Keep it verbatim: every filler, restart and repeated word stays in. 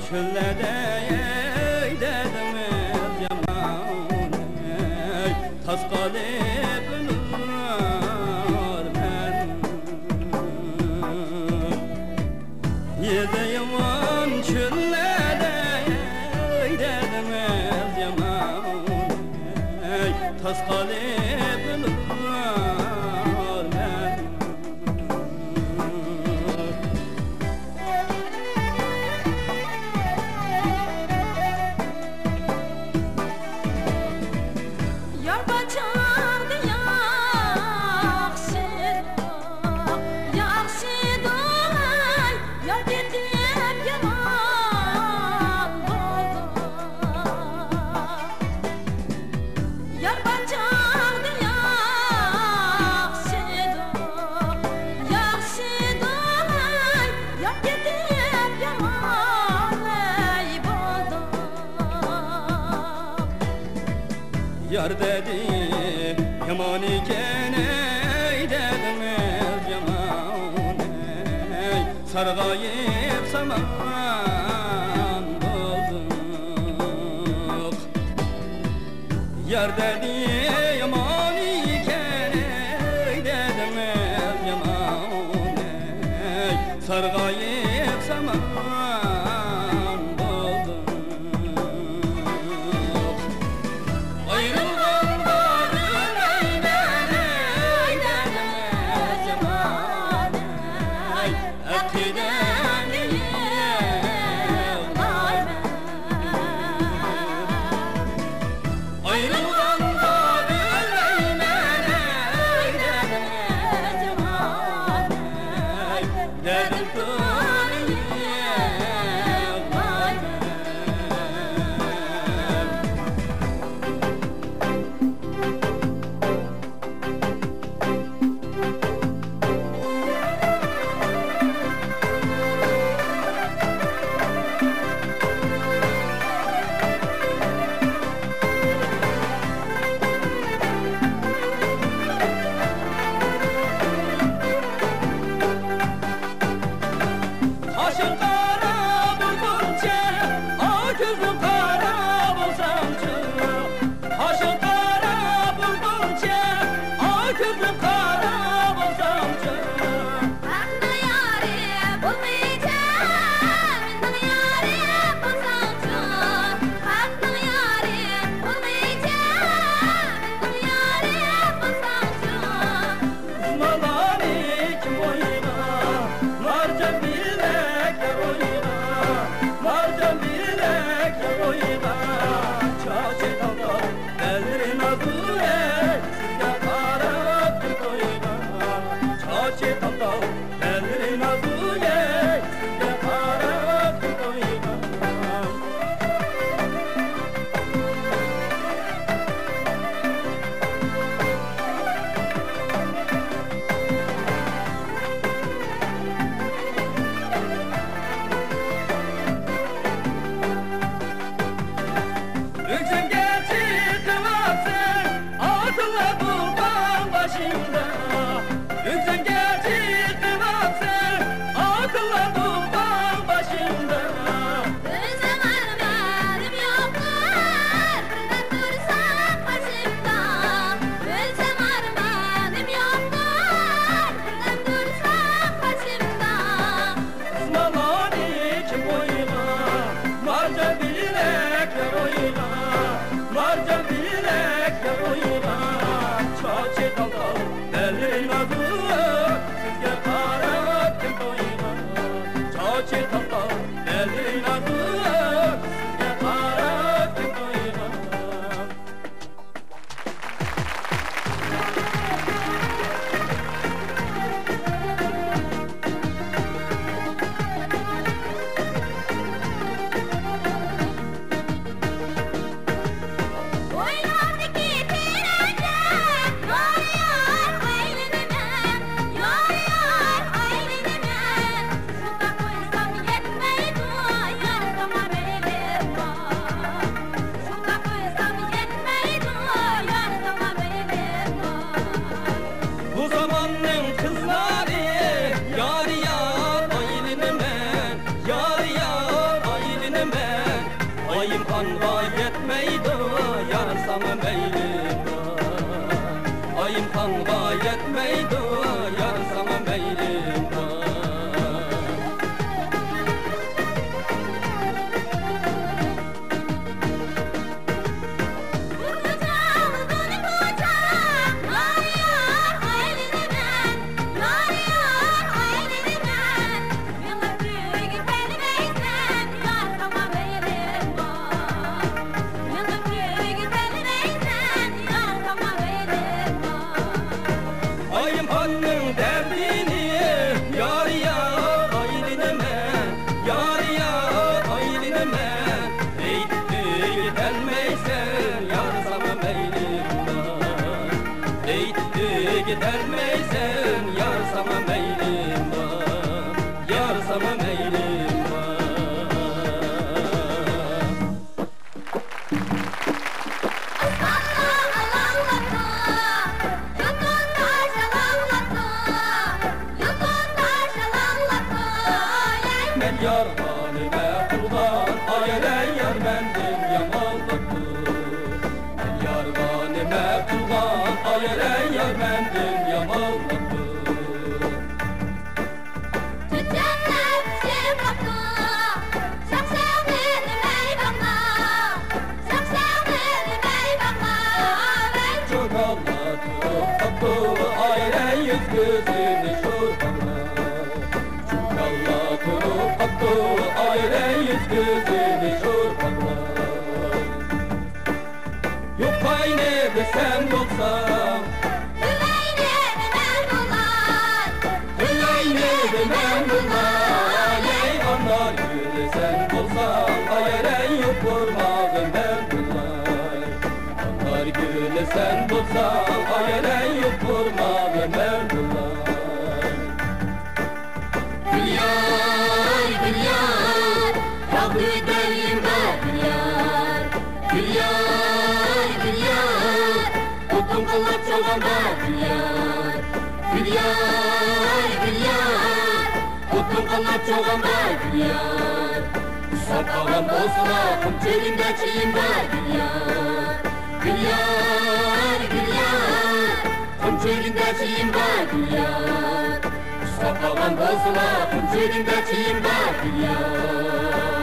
چۆللەردە دەردىمىز يامان، ئەي، تاس قالىپ ئۆلۈرمەن. يېزا يامان چۆللەردە دەردىمىز يامان، ئەي، تاس قالىپ ئۆلۈرمەن. يار بار چاغدا ياخشىدۇق، ياخشىدۇق، ئەي، يار كېتىپ يامان بولدۇق. يار بار چاغدا ياخشىدۇق، ياخشىدۇق، ئەي، يار كېتىپ يامان، ئەي، بولدۇق. يار دەردى يامان ئىكەن، ئەي، دەردىمىز يامان، ئەي، سارغايىپ سامان بولدۇق. يار دەردى يامان ئىكەن، ئەي، دەردىمىز يامان، ئەي، سارغايىپ سامان بولدۇق. ئايرىلغانغا ئۆلمەيمەن، ئەي، دەردىمىز يامان، ئەي، ئەقىدەمنى يىغلايمەن. ئايرىلغانغا ئۆلمەيمەن، ئەي، دەردىم، دەردىم، دەردىم. قاشىڭ قارا بولغۇچە، ئا، كۆزۈڭ قارا بولسامچۇ. قاشىڭ قارا بولغۇچە، ئا، كۆزۈڭ قارا بولسامچۇ. ھەقنىڭ يارى بولغىچە، مېنىڭ يارى بولسامچۇ. ھەقنىڭ يارى بولغىچە، مېنىڭ يارى بولسامچۇ. ئۇسمانلارنى كىم ئويغا، مارجان بىلەكلەر ئويغا، مارجان بىلەكلەر ئويغا. چاچى تال تال، بەللىرى نازۇلەك، سىزگە قاراپ كۈن تويغا. چاچى تال تال، بەللىرى نازۇلەك، سىزگە قاراپ كۈن تويغا. ئۆزۈڭگە چىقىۋالساڭ، ئالتۇنلا بۇلبۇل باشىڭدا. ئۆزۈڭگە چىقىۋالساڭ، ئالتۇنلا بۇلبۇل باشىڭدا. ئۆلسەم ئارمىنىم يوقتۇر، بىردەم تۇرساڭ قېشىمدا. ئۆلسەم ئارمىنىم يوقتۇر، بىردەم تۇرساڭ قېشىمدا. ئۇسمانلارنى كىم ئويغا، مارجان بىلەكلەر ئويغا، مارجان بىلەكلەر ئويغا. چاچى تال تال، بەللىرى نازۇك، سىزگە قاراپ كۈن تويغا. چاچى تال تال، بەللىرى نازۇك، سىزگە قاراپ كۈن تويغا. خانغا يەتمەيدۇ يار ساڭا مەيلىم بار. ئايىم خانغا يەتمەيدۇ يار ساڭا مەيلىم بار. ئايىمخاننىڭ دەردىنى يار، يار ئايلىنىمەن، يار، يار ئايلىنىمەن. ئېيتىپ تۈگىتەلمەيسەن يار ساڭا مەيلىم بار. ئېيتىپ تۈگىتەلمەيسەن يار ساڭا مەيلىم بار، يار ساڭا مەيلىم بار. مەن يارغا نېمە قىلغان، ئايرى يار مەندىن يامانلىقتۇر. مەن يارغا نېمە قىلغان، ئايرى يار مەندىن يامانلىقتۇر. چوكانلار تۇرۇپ قاپتۇ، ئايرى يۈز كۆزىنى شورپاڭلاپ. چوكانلار تۇرۇپ قاپتۇ، ئايرى يۈز كۆزىنى شورپاڭلاپ. يۇقاينى دېسەم بولسا، تۆلەينى دېمەڭ بۇلاي، تۆلەينى دېمەڭ بۇلاي. ئەي ئانار گۈلى سەن بولساڭ، ئايرى يوپۇرماغىن مەن بۇلاي. ئانار گۈلى سەن بولساڭ، ئايرى يوپۇرماغىن مەن بۇلاي. گۈل يار، گۈل يار، باغدا گۈللەرلىرىم بار، گۈل يار. گۈل يار، گۈل يار، ئوتۇن قاللاپ چوغان بار، گۈل يار. گۈل يار، گۈل يار، ئوتۇن قاللاپ چوغان بار، گۈل يار. ئۇسساپ قالغان بولسىلا، قۇم چۆگۈندە چېيىم بار، گۈل يار. گۈل يار، گۈل يار، قۇم چۆگۈندە چېيىم بار، گۈل يار. ئۇسساپ قالغان بولسىلا، قۇم چۆگۈندە چېيىم بار، گۈل يار.